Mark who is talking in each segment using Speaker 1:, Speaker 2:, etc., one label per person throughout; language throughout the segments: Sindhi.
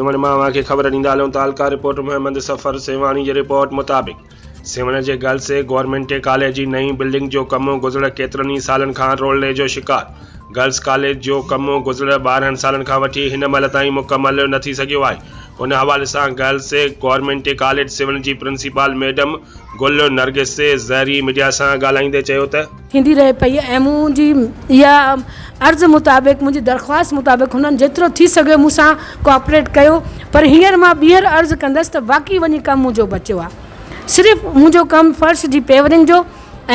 Speaker 1: سيوهڻ مان اوهان کي خبر ڏيندا هلون تعلقه رپورٽ محمد صفر سيوهاڻي جي رپورٽ مطابق سيوهڻ جي گرلس گورنمينٽ ڪاليج جي نئين بلڊنگ جو ڪم گذريل ڪيترن ئي سالن کان رولڙي جو شڪار گرلس ڪاليج جو ڪم گذريل 12 سالن کان وٺي هن مهل تائين مڪمل نه ٿي سگهيو آهي ان حوالي سان گرلس گورنمينٽ ڪاليج سيوهڻ جي پرنسپال ميڊم گل نرگس زهري ميڊيا سان ڳالهائيندي چيو ته.
Speaker 2: ٿيندي رهي پئي ۽ منهنجي اها عرض مطابق منهنجي درخواست مطابق هنن جيترو ٿي سگهيو مون سان ڪوآپريٽ ڪيو پر هينئر مان ٻيهر عرض ڪندس ته باقي وڃي ڪم منهنجو بچيو آهي صرف منهنجو ڪم فرش جي پيورنگ جو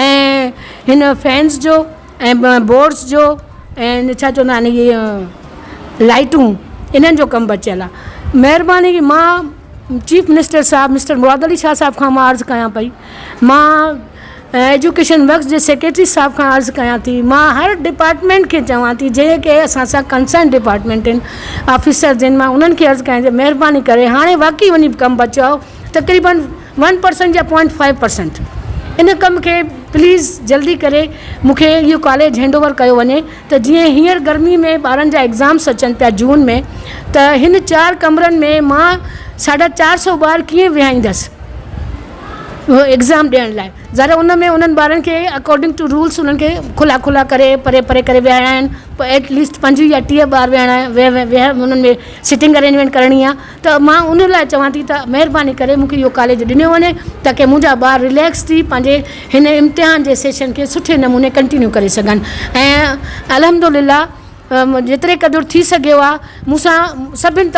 Speaker 2: ۽ هن فينز جو ۽ بورڊز جو ۽ ڇا چوندا آهن اهي لائٽون انهن جو ڪم بچيل آهي مهرباني مان چيف منسٽر صاحب مسٽر مراد علي شاهه صاحب کان مان عرض ڪيان پئي مان ايجوڪيشن ورڪس جي سيڪريٽري صاحب کان عرض ڪيان ٿي مان هر ڊپارٽمينٽ کي چوان ٿي جيڪي اسان سان ڪنسرن ڊپارٽمينٽ آهن آفيسر جن مان انهن کي عرض ڪيان ٿي مهرباني ڪري هاڻي واقعي وڃي ڪم بچاء تقريبن ون پرسنٽ يا پوائنٽ فائيو پرسنٽ ان ڪم کي پليز جلدي ڪري مون کي اهو ڪاليج هينڊ اوور ڪيو وڃي ته جيئن هينئر گرمي ۾ ٻارن جا ايگزامس اچن پيا جون ۾ ته هن چار ڪمرن ۾ مان ساڍا چار سو ٻار ڪيئن ويهائيندس ايگزام ڏيڻ لاء ظاهر ان ۾ انهن ٻارن کي اڪارڊنگ ٽو رولس انهن کي کلا کلا ڪري پري پري ڪري ويهاريا آهن پوء ايٽ ليسٽ 25 يا 30 ٻار ويهڻا انهن ۾ سٽنگ ارينجمينٽ ڪرڻي آهي ته مان ان لاء چوان ٿي ته مهرباني ڪري مون کي اهو ڪاليج ڏنو وڃي تاڪه منهنجا ٻار رليڪس ٿي پنهنجي هن امتحان جي سيشن کي سٺي نموني ڪنٽينيو ڪري سگهن ۽ الحمد لله جيتري قدر ٿي سگهيو آهي مون سان سڀن.